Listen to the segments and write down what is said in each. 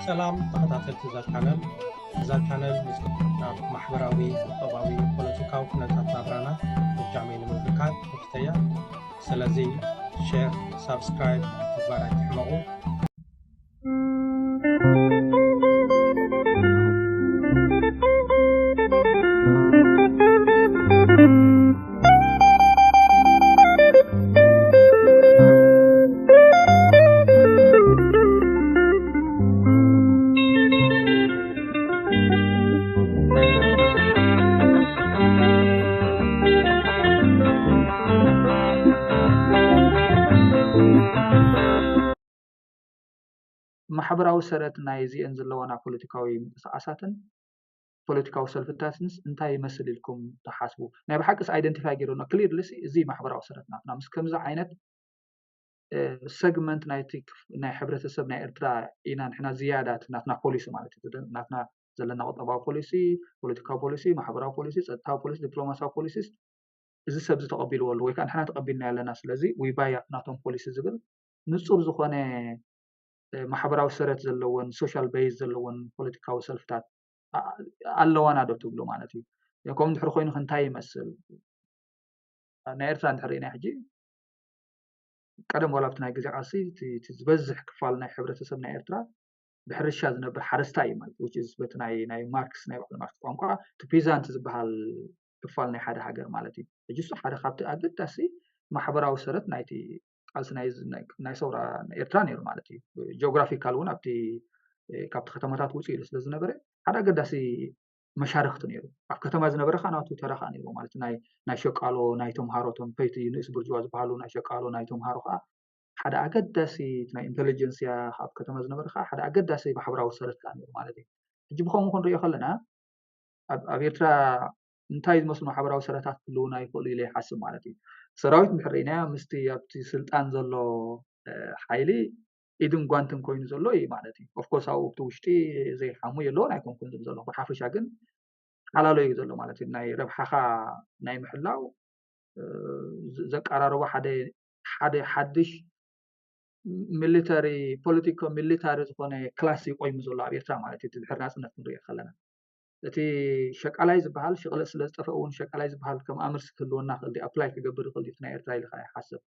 ሰላም ተኸታተልቲ እዛ ቻነል። እዛ ቻነል ምስ ናብ ማሕበራዊ፣ ቁጠባዊ፣ ፖለቲካዊ ኩነታት ናብራና ብጃመይ ንምብርካት ተፍተያ። ስለዚ ሼር፣ ሳብስክራይብ ምግባር ኣይትሕመቑ። ማሕበራዊ ሰረት ናይ እዚአን ዘለዋና ፖለቲካዊ ምንቅስቃሳትን ፖለቲካዊ ሰልፍታትንስ እንታይ ይመስል ኢልኩም ትሓስቡ? ናይ ብሓቅስ ኣይደንቲፋይ ገይሮና ክሊርሊ እዚ ማሕበራዊ ሰረት ናትና ምስ ከምዚ ዓይነት ሰግመንት ናይቲ ናይ ሕብረተሰብ ናይ ኤርትራ ኢና ንሕና ዝያዳት ናትና ፖሊሲ ማለት እዩ። ናትና ዘለና ቁጠባዊ ፖሊሲ፣ ፖለቲካዊ ፖሊሲ፣ ማሕበራዊ ፖሊሲ፣ ፀጥታዊ ፖሊሲ፣ ዲፕሎማሲያዊ ፖሊሲስ እዚ ሰብ እዚ ተቐቢልዎ ኣሎ ወይ ከዓ ንሕና ተቐቢልና ኣለና። ስለዚ ዊባይ ኣብቲ ናቶም ፖሊሲ ዝብል ንፁር ዝኾነ ማሕበራዊ ሰረት ዘለዎን ሶሻል ቤዝ ዘለዎን ፖለቲካዊ ሰልፍታት ኣለዋና ዶ ትብሉ ማለት እዩ። ከምኡ እንድሕር ኮይኑ እንታይ ይመስል? ናይ ኤርትራ እንድሕር ርኢና ሕጂ ቀደም ዋላ ኣብቲ ናይ ግዜ ቃልሲ እቲ ዝበዝሕ ክፋል ናይ ሕብረተሰብ ናይ ኤርትራ ብሕርሻ ዝነብር ሓረስታይ እዩ ማለት እዩ። በቲ ናይ ማርክስ ናይ ባዕሉ ማርክስ ቋንቋ እቲ ፒዛንት ዝበሃል ክፋል ናይ ሓደ ሃገር ማለት እዩ። ሕጂ እሱ ሓደ ካብቲ ኣገዳሲ ማሕበራዊ ሰረት ናይቲ ቃልሲ ናይ ሰውራ ኤርትራ ነይሩ ማለት እዩ። ጂኦግራፊካል እውን ኣብቲ ካብቲ ከተማታት ውፅእ ኢሉ ስለዝነበረ ሓደ ኣገዳሲ መሻርክቲ ነይሩ። ኣብ ከተማ ዝነበረ ከዓ ናቱ ተራ ከዓ ነይሩ ማለት ናይ ናይ ሸቃሎ ናይ ተምሃሮ ቶም ፐይቲ ንእስ ብርጅዋ ዝበሃሉ ናይ ሸቃሎ ናይ ተምሃሮ ከዓ ሓደ ኣገዳሲ ናይ ኢንቴሊጀንስያ ኣብ ከተማ ዝነበረ ከዓ ሓደ ኣገዳሲ ማሕበራዊ ሰረት ከዓ ነይሩ ማለት እዩ። ሕጂ ብከምኡ ክንሪኦ ከለና ኣብ ኤርትራ እንታይ ዝመስሉ ማሕበራዊ ሰረታት ክህልውና ይኽእሉ ኢለ ይሓስብ ማለት እዩ። ሰራዊት እንድሕር ርኢናዮ ምስቲ ኣብቲ ስልጣን ዘሎ ሓይሊ ኢድን ጓንትን ኮይኑ ዘሎ እዩ ማለት እዩ። ኦፍኮርስ ኣብኡ ኣብቲ ውሽጢ ዘይሓሙ የለውን ኣይኮንኩን ዝብል ዘለኹ። ብሓፈሻ ግን ሓላሎ እዩ ዘሎ ማለት እዩ። ናይ ረብሓኻ ናይ ምሕላው ዘቃራረቦ ሓደ ሓደ ሓድሽ ሚሊተሪ ፖለቲኮ ሚሊታሪ ዝኾነ ክላስ እዩ ቆይሙ ዘሎ ኣብ ኤርትራ ማለት እዩ። ድሕሪ ናፅነት ክንሪኦ ከለና እቲ ሸቃላይ ዝበሃል ሽቕለት ስለ ዝጠፈ እውን ሸቃላይ ዝበሃል ከም ኣምርሲ ክህልወና ክእል ኣፕላይ ክገብር ይኽእል እዩ ናይ ኤርትራ ኢልካ ይሓስብ።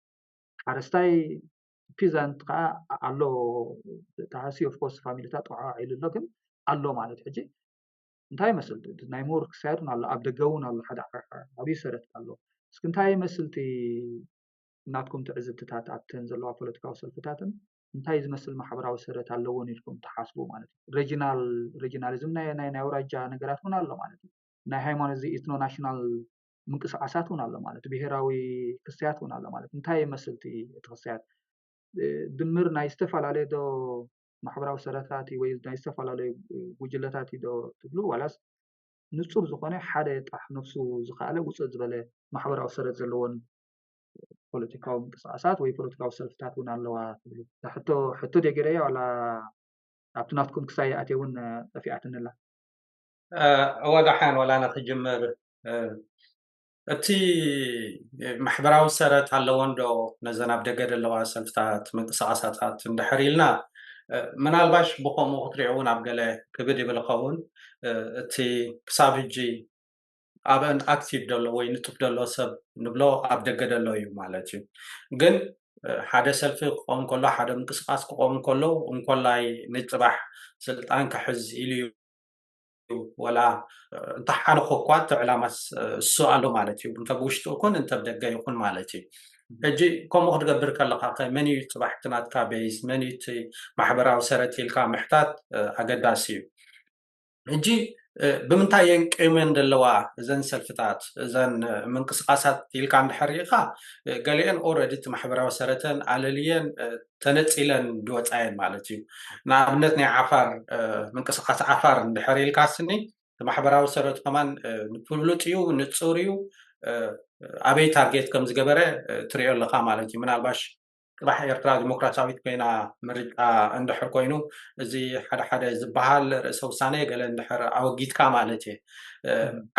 ሓረስታይ ፒዛንት ከዓ ኣሎ ተሃሲ ኦፍኮርስ ፋሚሊታት ጠዓዒሉ ኣሎ ግን ኣሎ ማለት ሕጂ እንታይ ይመስል ናይ ምሁር ክሳየድ እውን ኣሎ ኣብ ደገ እውን ኣሎ ሓደ ዓብዪ ሰረት ኣሎ። እስኪ እንታይ ይመስል እቲ ናትኩም ትዕዝብትታት ኣብተን ዘለዋ ፖለቲካዊ ሰልፍታትን እንታይ ዝመስል ማሕበራዊ ሰረት ኣለዎን ኢልኩም ትሓስቡ ማለት እዩ። ሬጂናል ሬጂናሊዝም ናይ ናይ ናይ ኣውራጃ ነገራት እውን ኣሎ ማለት እዩ። ናይ ሃይማኖት እዚ ኢትኖ ናሽናል ምንቅስቃሳት እውን ኣሎ ማለት ብሄራዊ ክስያት እውን ኣሎ ማለት እንታይ ይመስል እቲ እቲ ክስያት ድምር ናይ ዝተፈላለዩ ዶ ማሕበራዊ ሰረታት ወይ ናይ ዝተፈላለዩ ጉጅለታት ዶ ትብሉ ዋላስ ንፁር ዝኾነ ሓደ ጣሕ ነብሱ ዝኸኣለ ውፅእ ዝበለ ማሕበራዊ ሰረት ዘለዎን ፖለቲካዊ ምንቅስቃሳት ወይ ፖለቲካዊ ሰልፍታት እውን ኣለዋ ትብሉ? ሕቶ ሕቶ ደገረያ ዋላ ኣብቲ ናትኩም ክሳይ ኣትየ እውን ጠፊኣትንላ። እወ ደሓን ዋላ ንክጅምር እቲ ማሕበራዊ ሰረት ኣለወን ዶ ነዘን ኣብ ደገ ዘለዋ ሰልፍታት ምንቅስቃሳታት እንድሕር ኢልና ምናልባሽ ብከምኡ ክትሪኦ እውን ኣብ ገለ ክብድ ይብል ኸውን። እቲ ክሳብ ሕጂ ኣብአን ኣክቲቭ ደሎ ወይ ንጡፍ ደሎ ሰብ ንብሎ ኣብ ደገ ደሎ እዩ ማለት እዩ። ግን ሓደ ሰልፊ ክቆም ከሎ ሓደ ምንቅስቃስ ክቆም ከሎ እንኮላይ ንፅባሕ ስልጣን ክሕዝ ኢሉ እዩ ወላ እንተሓነኮ እኳ እቲ ዕላማስ እሱ ኣሎ ማለት እዩ። እንተ ብውሽጡ ይኹን እንተ ብደገ ይኹን ማለት እዩ። ሕጂ ከምኡ ክትገብር ከለካ ከ መን እዩ ፅባሕ እቲ ናትካ ቤዝ መን እዩ እቲ ማሕበራዊ ሰረት ኢልካ ምሕታት ኣገዳሲ እዩ። ሕጂ ብምንታይ እየን ቀይመን ዘለዋ እዘን ሰልፍታት እዘን ምንቅስቃሳት ኢልካ እንድሕር ርኢካ ገሊአን ኦረዲ እቲ ማሕበራዊ ሰረተን ኣለልየን ተነፂለን ድወፃየን ማለት እዩ። ንኣብነት ናይ ዓፋር ምንቅስቃስ ዓፋር እንድሕር ኢልካ ስኒ ማሕበራዊ ሰረቱ ከማን ፍሉጥ እዩ፣ ንፁር እዩ። ኣበይ ታርጌት ከም ዝገበረ ትሪኦ ኣለካ ማለት እዩ። ምናልባሽ ፅባሕ ኤርትራ ዲሞክራሲያዊት ኮይና ምርጫ እንድሕር ኮይኑ እዚ ሓደ ሓደ ዝበሃል ርእሰ ውሳነ ገለ እንድሕር ኣወጊድካ ማለት እየ።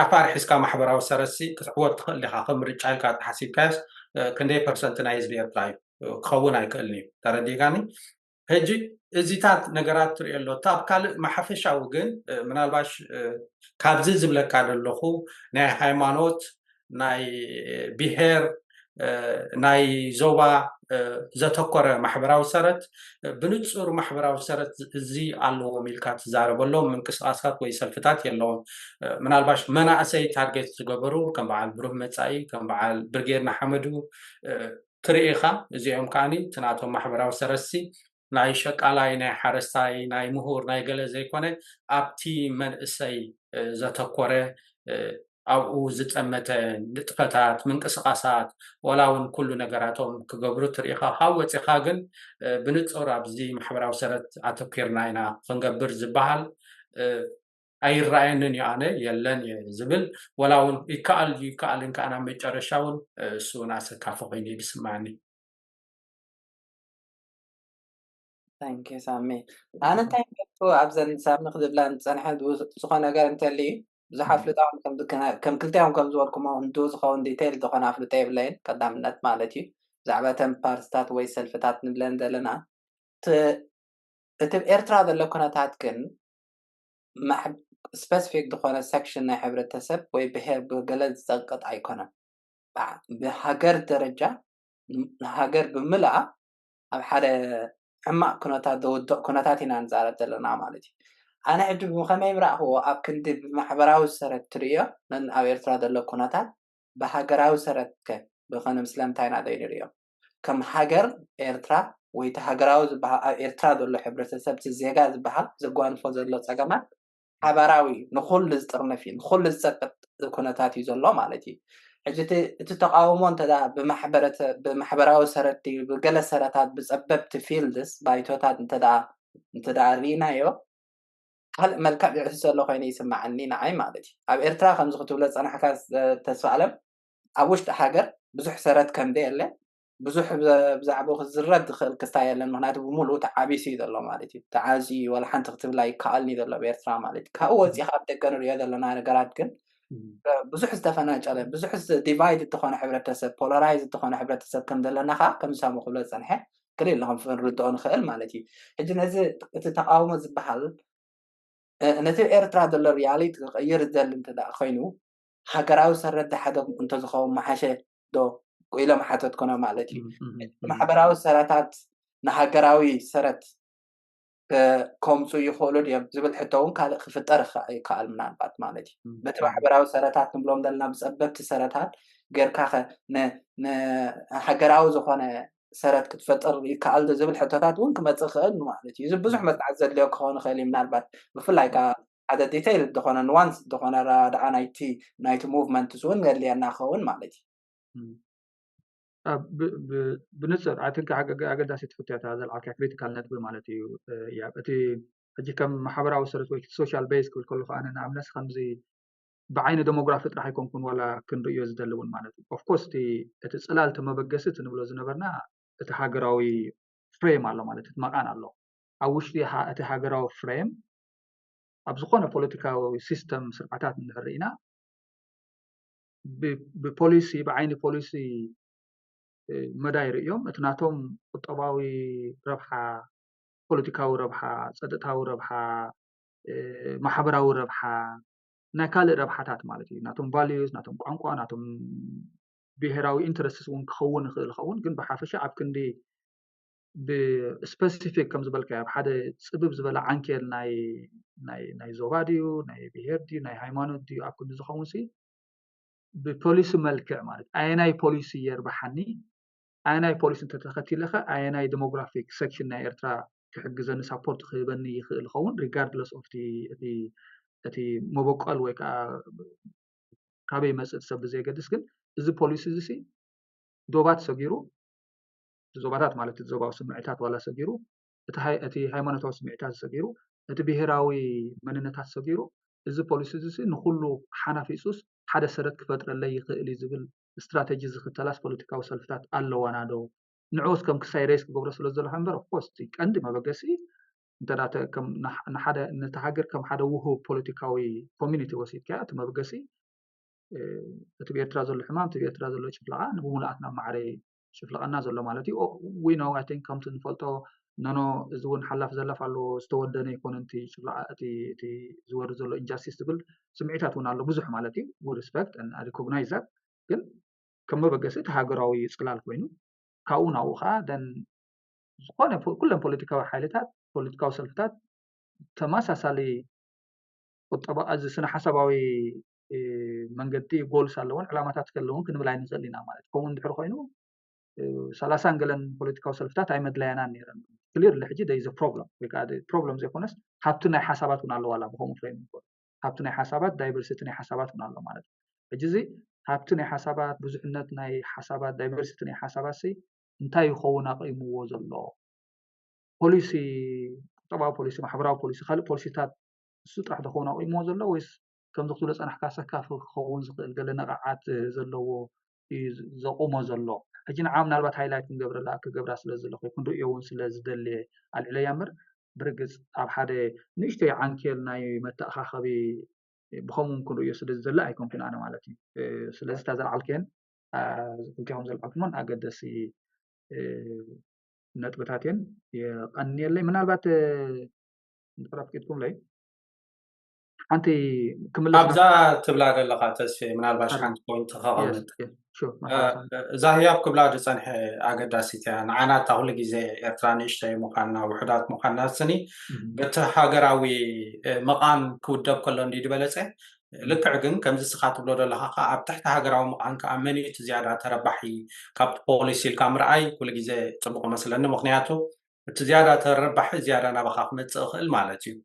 ዓፋር ሒዝካ ማሕበራዊ ሰረሲ ክትዕወት ትኽእል ዲኻ ከም ምርጫ ኢልካ ተሓሲብካዮስ ክንደይ ፐርሰንት ናይ ህዝቢ ኤርትራ እዩ ክኸውን ኣይክእልን እዩ። ተረዲእካኒ? ሕጂ እዚታት ነገራት ትሪኦ ኣሎ። እታ ኣብ ካልእ ማሓፈሻዊ ግን ምናልባሽ ካብዚ ዝብለካ ዘለኹ ናይ ሃይማኖት፣ ናይ ብሄር፣ ናይ ዞባ ዘተኮረ ማሕበራዊ ሰረት፣ ብንጹር ማሕበራዊ ሰረት እዚ ኣለዎም ኢልካ ትዛረበሎም ምንቅስቃሳት ወይ ሰልፍታት የለዎም። ምናልባሽ መናእሰይ ታርጌት ዝገበሩ ከም በዓል ብሩህ መጻኢ፣ ከም በዓል ብርጌድ ንሓመዱ ትርኢ ኢኻ። እዚኦም ከዓኒ እቲ ናቶም ማሕበራዊ ሰረትሲ ናይ ሸቃላይ፣ ናይ ሓረስታይ፣ ናይ ምሁር፣ ናይ ገለ ዘይኮነ ኣብቲ መንእሰይ ዘተኮረ ኣብኡ ዝጠመተ ንጥፈታት፣ ምንቅስቃሳት፣ ዋላ እውን ኩሉ ነገራቶም ክገብሩ ትርኢ ኢኻ። ካብ ወፂኻ ግን ብንፁር ኣብዚ ማሕበራዊ ሰረት ኣተኪርና ኢና ክንገብር ዝበሃል ኣይረኣየንን እዩ። ኣነ የለን እየ ዝብል፣ ዋላ እውን ይከኣል እዩ፣ ይከኣልን ከኣ ናብ መጨረሻ እውን እሱ እውን ኣሰካፊ ኮይኑ እዩ ዝስማዓኒ። Thank you ሳሚ። ኣነ እንታይ ንገቱ ኣብዘን ሳሚ ክዝብላ ዝፀንሐ ዝኮነ ነገር እንተልዩ ብዙሕ ኣፍልጣ እውን ከም ዝከነ- ከም ክልቲኦም ከም ዝበልኩሞ እንዱ ዝኸውን ዲቴይል ዝኾነ ኣፍልጦ የብለይን። ቀዳምነት ማለት እዩ ብዛዕባ እተን ፓርትታት ወይ ሰልፍታት ንብለን ዘለና እቲ እቲ ኣብ ኤርትራ ዘሎ ኩነታት ግን ስፐሲፊክ ዝኾነ ሰክሽን ናይ ሕብረተሰብ ወይ ብሄር ብገለ ዝፀቅጥ ኣይኮነን። ብሃገር ደረጃ ንሃገር ብምልኣ ኣብ ሓደ ሕማቅ ኩነታት ዘውድቕ ኩነታት ኢና ንዛረብ ዘለና ማለት እዩ። ኣነ ሕጂ ብከመይ ምረእክዎ ኣብ ክንዲ ብማሕበራዊ ሰረት ትርእዮ ነን ኣብ ኤርትራ ዘሎ ኩነታት ብሃገራዊ ሰረት ከ ብኸነ ስለምንታይ ኢና ዘይንርእዮ? ከም ሃገር ኤርትራ ወይ እቲ ሃገራዊ ዝበሃል ኣብ ኤርትራ ዘሎ ሕብረተሰብ እቲ ዜጋ ዝበሃል ዘጓንፎ ዘሎ ጸገማት ሓባራዊ እዩ፣ ንኹሉ ዝጥርንፍ እዩ፣ ንኹሉ ዝጸቅጥ ኩነታት እዩ ዘሎ ማለት እዩ። ሕጂ እቲ ተቃውሞ እንተ ብማሕበራዊ ሰረት ብገለ ሰረታት ብጸበብቲ ፊልድስ ባይቶታት እንተ እንተ ርኢናዮ ካልእ መልክዕ ዝሕዝ ዘሎ ኮይኑ ይስማዓኒ ንዓይ ማለት እዩ። ኣብ ኤርትራ ከምዚ ክትብሎ ዝጸናሕካ ተስፋ ኣለም ኣብ ውሽጢ ሃገር ብዙሕ ሰረት ከም ዘየለ ብዙሕ ብዛዕባኡ ክዝረብ ዝኽእል ክስታይ የለን። ምክንያቱ ብምሉኡ ተዓቢሱ እዩ ዘሎ ማለት እዩ። ተዓዝዩ እዩ፣ ዋላ ሓንቲ ክትብል ኣይከኣልን እዩ ዘሎ ኣብ ኤርትራ ማለት እዩ። ካብኡ ወፂኻ ኣብ ደገ ንሪኦ ዘለና ነገራት ግን ብዙሕ ዝተፈናጨለ፣ ብዙሕ ዲቫይድ እተኾነ ሕብረተሰብ፣ ፖላራይዝ እተኾነ ሕብረተሰብ ከም ዘለና ከዓ ከም ሳሙ ክብሎ ዝፀንሐ ክልል ክንርድኦ ንኽእል ማለት እዩ። ሕጂ ነዚ እቲ ተቃውሞ ዝበሃል ነቲ ኤርትራ ዘሎ ሪያሊቲ ክቕይር ዝደሊ እንተ ኮይኑ ሃገራዊ ሰረት ዝሓደ እንተዝኸውን መሓሸ ዶ ኢሎም ሓተትኩኖ ማለት እዩ። ማሕበራዊ ሰረታት ንሃገራዊ ሰረት ከምፁ ይኽእሉ ድዮም ዝብል ሕቶ እውን ካልእ ክፍጠር ይከኣል ምናልባት ማለት እዩ። በቲ ማሕበራዊ ሰረታት ንብሎም ዘለና ብፀበብቲ ሰረታት ጌርካ ንሃገራዊ ዝኾነ ሰረት ክትፈጥር ይከኣል ዶ ዝብል ሕቶታት እውን ክመፅእ ክእል ማለት እዩ። እዚ ብዙሕ መፅናዕቲ ዘድልዮ ክኸውን ይኽእል እዩ። ምናልባት ብፍላይ ከዓ ሓደ ዲቴይል ዝኾነ ኑዋንስ ዝኾነ ኣረዳድኣ ናይቲ ናይቲ ሙቭመንት እውን ዘድልየና ክኸውን ማለት እዩ። ብንፅር ኣይ ቲንክ ኣገዳሲት ሕቶ እያ እታ ዘልዓልካያ ክሪቲካል ነጥቢ ማለት እዩ። እቲ ሕጂ ከም ማሕበራዊ ሰረት ወይ ሶሻል ቤዝ ክብል ከለኹ ኣነ ንኣብነት ከምዚ ብዓይኒ ደሞግራፊ ጥራሕ ኣይኮንኩን ዋላ ክንርእዮ ዝደሊ እውን ማለት እዩ። ኦፍኮርስ እቲ እቲ ፅላል እቲ መበገሲ እቲ ንብሎ ዝነበርና እቲ ሃገራዊ ፍሬም ኣሎ ማለት እቲ መቃን ኣሎ። ኣብ ውሽጢ እቲ ሃገራዊ ፍሬም ኣብ ዝኾነ ፖለቲካዊ ሲስተም ስርዓታት እንድሕር ርኢና ብፖሊሲ ብዓይኒ ፖሊሲ መዳይ ርእዮም እቲ ናቶም ቁጠባዊ ረብሓ፣ ፖለቲካዊ ረብሓ፣ ፀጥታዊ ረብሓ፣ ማሕበራዊ ረብሓ፣ ናይ ካልእ ረብሓታት ማለት እዩ። ናቶም ቫልዩስ፣ ናቶም ቋንቋ፣ ናቶም ብሄራዊ ኢንተረስትስ እውን ክኸውን ይኽእል ይኸውን፣ ግን ብሓፈሻ ኣብ ክንዲ ብስፐሲፊክ ከም ዝበልካዮ ኣብ ሓደ ፅብብ ዝበለ ዓንኬል ናይ ናይ ናይ ዞባ ድዩ ናይ ብሄር ድዩ ናይ ሃይማኖት ድዩ ኣብ ክንዲ ዝኸውን ሲ ብፖሊሲ መልክዕ ማለት ኣየናይ ፖሊሲ የርብሓኒ ኣየናይ ፖሊሲ እንተተኸቲለኸ ኣየናይ ዴሞግራፊክ ሴክሽን ናይ ኤርትራ ክሕግዘኒ ሳፖርት ክህበኒ ይኽእል ይኸውን ሪጋርድለስ ኦፍ እቲ መበቆል ወይ ከዓ ካበይ መፅእ ሰብ ብዘየገድስ ግን እዚ ፖሊሲ እዚ ዶባት ሰጊሩ ዞባታት ማለት እቲ ዞባዊ ስምዒታት ዋላ ሰጊሩ እቲ ሃይማኖታዊ ስምዒታት ሰጊሩ እቲ ብሄራዊ መንነታት ሰጊሩ እዚ ፖሊሲ እዚ ንኩሉ ሓናፊፁስ ሓደ ሰረት ክፈጥረለይ ይኽእል እዩ ዝብል ስትራተጂ ዝኽተላስ ፖለቲካዊ ሰልፍታት ኣለዋና ዶ? ንዕኡስ ከም ክሳይ ሬስ ክገብሮ ስለ ዝደለኹ እምበር ኦፍኮርስ እቲ ቀንዲ መበገሲ እንተ ነቲ ሃገር ከም ሓደ ውሁብ ፖለቲካዊ ኮሚኒቲ ወሲድካዮ እቲ መበገሲ እቲ ብኤርትራ ዘሎ ሕማም እቲ ብኤርትራ ዘሎ ጭፍለቃ ንብሙሉኣት ናብ ማዕረ ጭፍለቀና ዘሎ ማለት እዩ we know I think ከምቲ ንፈልጦ ነኖ እዚ እውን ሓላፍ ዘላፍ ኣሎ ዝተወደነ ይኮነ እቲ ዝወርድ ዘሎ ኢንጃስቲስ ዝብል ስምዒታት እውን ኣሎ ብዙሕ ማለት እዩ። We respect and recognize that። ግን ከም መበገሲ እቲ ሃገራዊ ፅላል ኮይኑ ካብኡ ናብኡ ከዓ ደን ዝኾነ ኩለን ፖለቲካዊ ሓይልታት ፖለቲካዊ ሰልፍታት ተመሳሳሊ ቁጠባ እዚ ስነ ሓሳባዊ መንገዲ ጎልስ ኣለዎን ዕላማታት ከለውን ክንብል ኣይንኽእል ኢና ማለት ከምኡ እንድሕር ኮይኑ ሰላሳን ገለን ፖለቲካዊ ሰልፍታት ኣይመድለያናን ነይረን ክሊርሊ ሕጂ ደይ ዘ ፕሮብለም ወይ ከዓ ፕሮብለም ዘይኮነስ ሃብቲ ናይ ሓሳባት እውን ኣለዋላ ብከምኡ ፍሬም ሃብቲ ናይ ሓሳባት ዳይቨርሲቲ ናይ ሓሳባት እውን ኣሎ ማለት እዩ ሕጂ እዚ ሃብቲ ናይ ሓሳባት ብዙሕነት ናይ ሓሳባት ዳይቨርሲቲ ናይ ሓሳባት ሲ እንታይ ይኸውን ኣቂምዎ ዘሎ ፖሊሲ ቁጠባዊ ፖሊሲ ማሕበራዊ ፖሊሲ ካልእ ፖሊሲታት እሱ ጥራሕ ዝኸውን ኣቂምዎ ዘሎ ወይስ ከምዚ ክትብሎ ፀናሕካ ሰካፊ ክኸውን ዝኽእል ገለ ነቕዓት ዘለዎ እዩ ዘቑሞ ዘሎ ሕጂ ንዓ ምናልባት ሃይላይት ክንገብረላ ክገብራ ስለ ዘለኹ ክንርእዮ እውን ስለ ዝደልየ ኣልዕለያ እምበር ብርግፅ ኣብ ሓደ ንእሽተይ ዓንኬል ናይ መተኣኻኸቢ ብኸምኡ ክንርእዮ ስለ ዝደሊ ኣይኮንኩን ኣነ ማለት እዩ ስለዚ እታ ዘልዓልከን ክልቲኹም ዘልዓልኩሞን ኣገደሲ ነጥብታት እየን የቐንየለይ ምናልባት እንድሕር ኣፍቂድኩምለይ ሓንቲ ክምለስ ኣብዛ ትብላ ዘለካ ተስፌ ምናልባሽ ሓንቲ ፖይንት ከቐምጥ እዛ ህያብ ክብላ ዝፀንሐ ኣገዳሲት እያ ንዓና እታ ኩሉ ግዜ ኤርትራ ንእሽተይ ምኳንና ውሕዳት ምኳንና ስኒ በቲ ሃገራዊ መቓን ክውደብ ከሎ እንዲ ዝበለፀ ልክዕ ግን ከምዚ ስኻ ትብሎ ዘለካ ከዓ ኣብ ትሕቲ ሃገራዊ ምቓን ከዓ መን እዩ እቲ ዝያዳ ተረባሒ ካብቲ ፖሊሲ ኢልካ ምርኣይ ኩሉ ግዜ ፅቡቅ መስለኒ ምክንያቱ እቲ ዝያዳ ተረባሒ ዝያዳ ናባካ ክመፅእ ይኽእል ማለት እዩ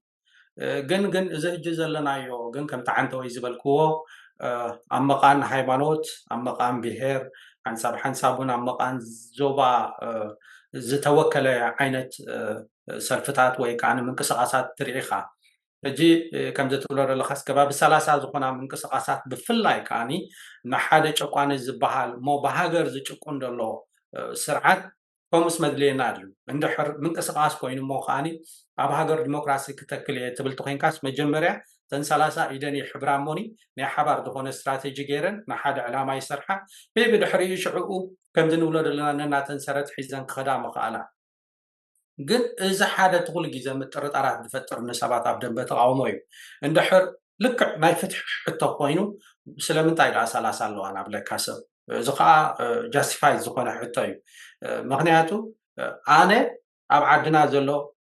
ግን ግን እዚ ሕጂ ዘለናዮ ግን ከምቲ ዓንተወይ ዝበልክዎ ኣብ መቓን ሃይማኖት ኣብ መቓን ብሄር ሓንሳብ ሓንሳብ እውን ኣብ መቓን ዞባ ዝተወከለ ዓይነት ሰልፍታት ወይ ከዓ ምንቅስቃሳት ትርኢ ኢኻ ሕጂ ከምዚ ትብሎ ዘለካስ ከባቢ ሰላሳ ዝኾና ምንቅስቃሳት ብፍላይ ከዓኒ ንሓደ ጨቋኒ ዝበሃል እሞ ብሃገር ዝጭቁን ዘሎ ስርዓት ከምኡስ መድልየና ድዩ እንድሕር ምንቅስቃስ ኮይኑ እሞ ከዓኒ ኣብ ሃገር ዲሞክራሲ ክተክል እየ ትብል ተኮይንካስ መጀመርያ ተን ሰላሳ ኢደን ይሕብራ እሞኒ ናይ ሓባር ዝኾነ ስትራቴጂ ገይረን ንሓደ ዕላማ ይሰርሓ ብብድሕሪኡ ሽዕኡ ከምዚ ንብሎ ዘለና ነናተን ሰረት ሒዘን ክኸዳ ምኽኣላ ግን እዚ ሓደ ትኹል ግዜ ምጥርጣራት ዝፈጥር ንሰባት ኣብ ደንበ ተቃውሞ እዩ እንድሕር ልክዕ ናይ ፍትሒ ሕቶ ኮይኑ ስለምንታይ ደኣ ሰላሳ ኣለዋ ናብለካ ሰብ እዚ ከዓ ጃስቲፋይ ዝኾነ ሕቶ እዩ ምክንያቱ ኣነ ኣብ ዓድና ዘሎ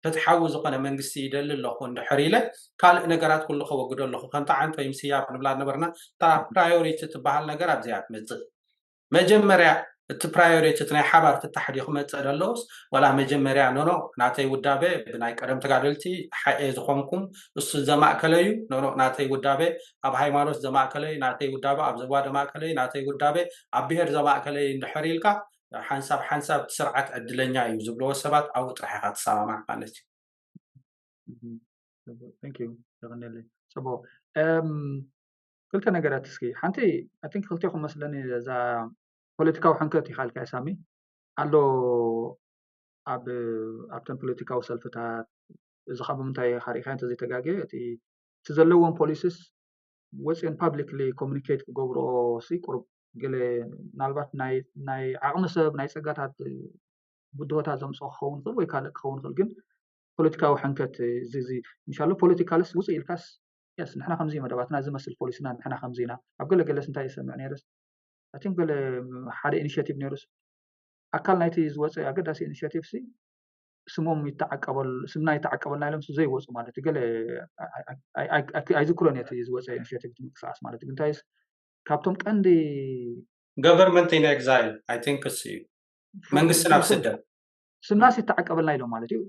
ፍትሓዊ ዝኾነ መንግስቲ ይደሊ ኣለኹ እንድሕር ኢለ ካልእ ነገራት ኩሉ ከወግዶ ኣለኹ ከምቲ ዓንቶ ይምስያ ንብላ ነበርና እታ ፕራዮሪቲ ትበሃል ነገር ኣብዚኣ ትመፅእ መጀመርያ እቲ ፕራዮሪቲ እቲ ናይ ሓባር ፍታሕ ድዩ ክመፅእ ዘለውስ ዋላ መጀመርያ ኖኖ ናተይ ውዳበ ብናይ ቀደም ተጋደልቲ ሓኤ ዝኾንኩም እሱ ዘማእከለ እዩ ኖኖ ናተይ ውዳበ ኣብ ሃይማኖት ዘማእከለ እዩ ናተይ ውዳበ ኣብ ዘባ ዘማእከለ እዩ ናተይ ውዳበ ኣብ ብሄር ዘማእከለ እዩ እንድሕር ኢልካ ሓንሳብ ሓንሳብ እቲ ስርዓት ዕድለኛ እዩ ዝብለዎ ሰባት ኣብኡ ጥራሕ ኢካ ትሰማማዕ ማለት እዩ Thank you የቐንየለይ ፅቡቅ ክልተ ነገራት እስኪ ሓንቲ I think ክልቴኹም መስለኒ እዛ ፖለቲካዊ ሕንከት ኢካ ኢልካ ሳሚ ኣሎ ኣብ ኣብተን ፖለቲካዊ ሰልፍታት እዚ ካብ ምንታይ ካሪእካ እንተዘይተጋገ እቲ እቲ ዘለዎም ፖሊሲስ ወፅኦን ፓብሊክሊ ኮሚኒኬት ክገብርኦ ሲ ቁሩብ ገለ ምናልባት ናይ ዓቕሚ ሰብ ናይ ፀጋታት ብድሆታት ዘምፅኦ ክኸውን ይኽእል ወይ ካልእ ክኸውን ይኽእል ግን ፖለቲካዊ ሕንከት እዚ ምሻሎ ፖለቲካልስ ውፅእ ኢልካስ የስ ንሕና ከምዚ መደባትና ዝመስል ፖሊስና ንሕና ከምዚ ኢና ኣብ ገለ ገለስ እንታይ ይሰምዕ ነይርስ ኣቲም ገለ ሓደ ኢኒሽቲቭ ነይሩስ ኣካል ናይቲ ዝወፀ ኣገዳሲ ኢኒሽቲቭ ሲ ስሞም ይተዓቀበል ስምና ይተዓቀበልና ኢሎም ዘይወፁ ማለት ገለ ኣይዝክሮን እቲ ዝወፀ ኢኒሽቲቭ ምንቅስቃስ ማለት ግን እንታይስ ካብቶም ቀንዲ government in exile I think እሱ እዩ መንግስቲ ናብ ስደት ስምናስ ይተዓቀበልና ኢሎም ማለት እዩ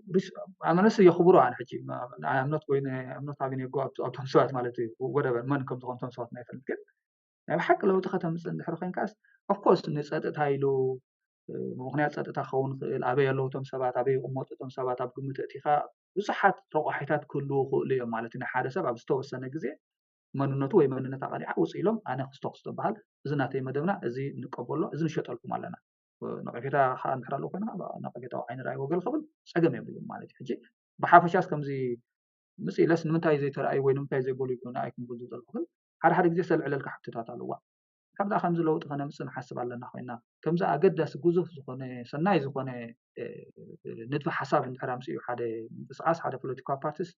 ኣመነስ የኽብሮ ኣነ ሕጂ እምነት ኮይኑ እምነት ኣቢነጎ ኣብቶም ሰባት ማለት እዩ ወደበር መን ከም ዝኾኑ ቶም ሰባት ናይ ፈልጥ ግን ናይ ብሓቂ ለውጢ ከተምፅእ እንድሕር ኮይንካስ ኦፍኮርስ ንፀጥታ ኢሉ ምክንያት ፀጥታ ክኸውን ይኽእል ኣበይ ኣለዉ ቶም ሰባት ኣበይ ይቕመጡ ቶም ሰባት ኣብ ግምት እቲኻ ብዙሓት ረቋሒታት ክህልዉ ይኽእሉ እዮም ማለት እዩ ንሓደ ሰብ ኣብ ዝተወሰነ ግዜ መንነቱ ወይ መንነት ኣቐሊዓ ውፅእ ኢሎም ኣነ ክስተኩስ ዝበሃል እዚ ናተይ መደብና እዚ ንቀበሎ እዚ ንሸጠልኩም ኣለና ነቀፌታ ከዓ እንድሕር ኣለዎ ኮይና ነቀፌታዊ ዓይኒ ራእይዎ ገለ ክብል ፀገም የብሉን ማለት እዩ ሕጂ ብሓፈሻስ ከምዚ ምፅ ኢለስ ንምንታይ ዘይተረኣዩ ወይ ንምንታይ ዘይበሉ ይብሉና ኣይክንብል ዝጠልኩ ግን ሓደ ሓደ ግዜ ሰልዕለልካ ሕቶታት ኣለዋ ካብ ዳ ከምዚ ለውጢ ከነምፅእ ንሓስብ ኣለና ኮይና ከምዚ ኣገዳሲ ግዙፍ ዝኾነ ሰናይ ዝኾነ ንድፈ ሓሳብ እንድሕር ኣምፅኡ ሓደ ምንቅስቃስ ሓደ ፖለቲካዊ ፓርቲስ